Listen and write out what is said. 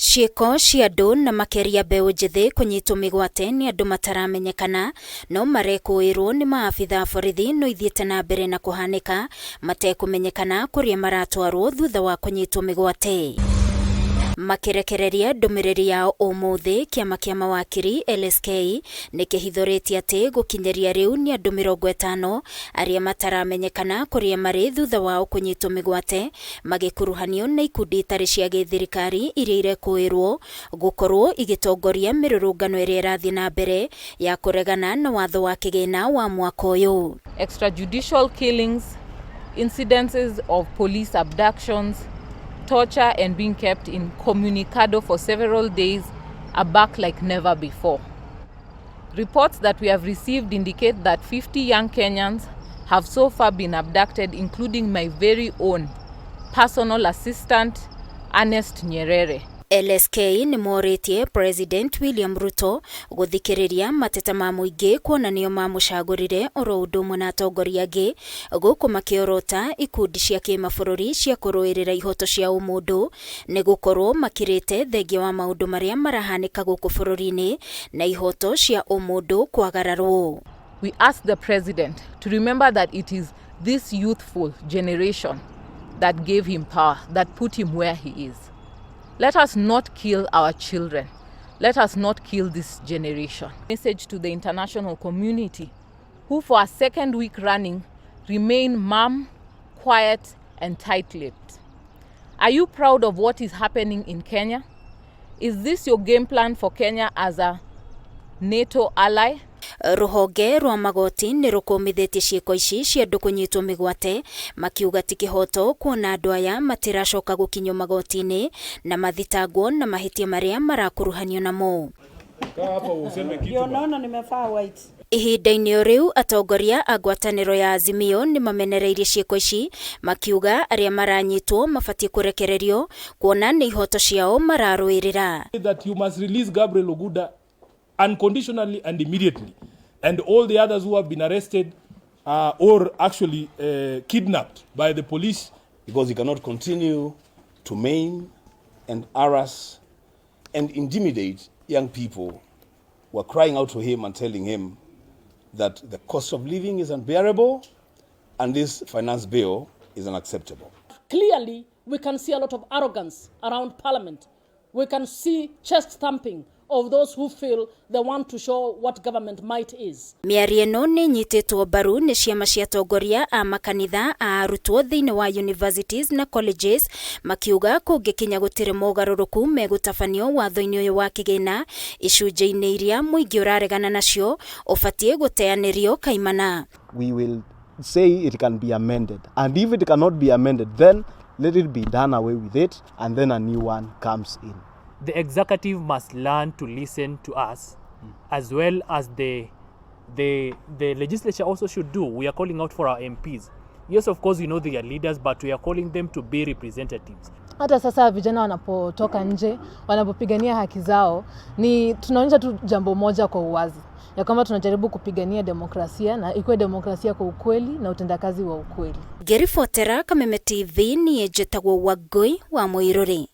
Ciĩko cia andũ na makĩria mbeũ njĩthĩ kũnyitwo mĩgwate nĩ andũ mataramenyekana no marekũĩrwo nĩ maabitha a borithi no ithiĩte na mbere na kũhanĩka matekũmenyekana kũrĩa maratwarwo thutha wa kũnyitwo mĩgwate. Makĩrekereria ndũmĩrĩri yao ũmũthĩ, kĩama kĩa mawakiri LSK nĩ kĩhithũrĩtie atĩ gũkinyĩria rĩu nĩ andũ 50 arĩa mataramenyekana kũrĩa marĩ thutha wao kũnyitwo mĩgwate magĩkuruhanio na ikundi itarĩ cia gĩthirikari iria irekũĩrwo gũkorwo igĩtongoria mĩrũrũngano ĩrĩa ĩrathiĩ na mbere ya kũregana na watho wa kĩgĩna wa mwaka ũyũ. Extrajudicial killings, incidences of police abductions, torture and being kept incommunicado for several days are back like never before. Reports that we have received indicate that 50 young Kenyans have so far been abducted, including my very own personal assistant, Ernest Nyerere. LSK nĩ morĩtie President William Ruto gũthikĩrĩria mateta ma mũingĩ kuona nĩo mamũcagũrire oro ũndũ ũmwe na atongoria angĩ gũkũ makĩorota ikundi cia kĩmabũrũri cia kũrũĩrĩra ihoto cia ũmũndũ nĩ gũkorwo makirĩte thengia wa maũndũ marĩa marahanĩka gũkũ bũrũri-inĩ na ihoto cia ũmũndũ kwagararwo. We ask the president to remember that it is this youthful generation that gave him power, that put him where he is. Let us not kill our children. Let us not kill this generation. Message to the international community, who for a second week running remain mum, quiet, and tight-lipped. Are you proud of what is happening in Kenya? Is this your game plan for Kenya as a NATO ally? Rũhonge rwa magoti nĩ rũkũmithĩtie ciĩko ici cia andũ kũnyitwo mĩgwate makiuga ti kĩhoto kuona andũ aya matiracoka gũkinyio magoti-inĩ na mathitangwo na mahĩtia marĩa marakuruhanio namo. Ndio naona nimevaa white. Ihinda-inĩ o rĩu atongoria a ngwatanĩro ya Azimio nĩ mamenereirie ciĩko ici makiuga arĩa maranyitwo mabatiĩ kũrekererio kuona nĩ ihoto ciao mararũĩrĩra. That you must release Gabriel Oguda unconditionally and immediately, and all the others who have been arrested or actually kidnapped by the police. Because he cannot continue to maim and harass and intimidate young people who are crying out to him and telling him that the cost of living is unbearable and this finance bill is unacceptable. Clearly, we can see a lot of arrogance around Parliament. We can see chest thumping of those who feel they want to show what government might is. Mĩario ĩno nĩ ĩnyitĩtwo mbaru nĩ ciama cia atongoria a makanitha a arutwo thĩinĩ wa universities na colleges makiuga kũngĩkinya gũtirĩ mogarũrũku megũtabanio watho-inĩ ũyũ wa kĩgĩna icunjĩ-inĩ iria mũingĩ ũraregana nacio ũbatiĩ gũteanĩrio kaimana. We will say it can be amended. And if it cannot be amended, then let it be done away with it, and then a new one comes in. The executive must learn to listen to us, as well as the legislature also should do. We are calling out for our MPs. Yes, of course, we know they are leaders, but we are calling them to be representatives. Hata sasa vijana wanapotoka nje, wanapopigania haki zao, ni tunaonyesha tu jambo moja kwa uwazi ya kwamba tunajaribu kupigania demokrasia na ikuwe demokrasia kwa ukweli na utendakazi wa ukweli. Ngĩribotera Kameme TV niĩ njĩtagwo Wangũi wa Mũirũrĩ.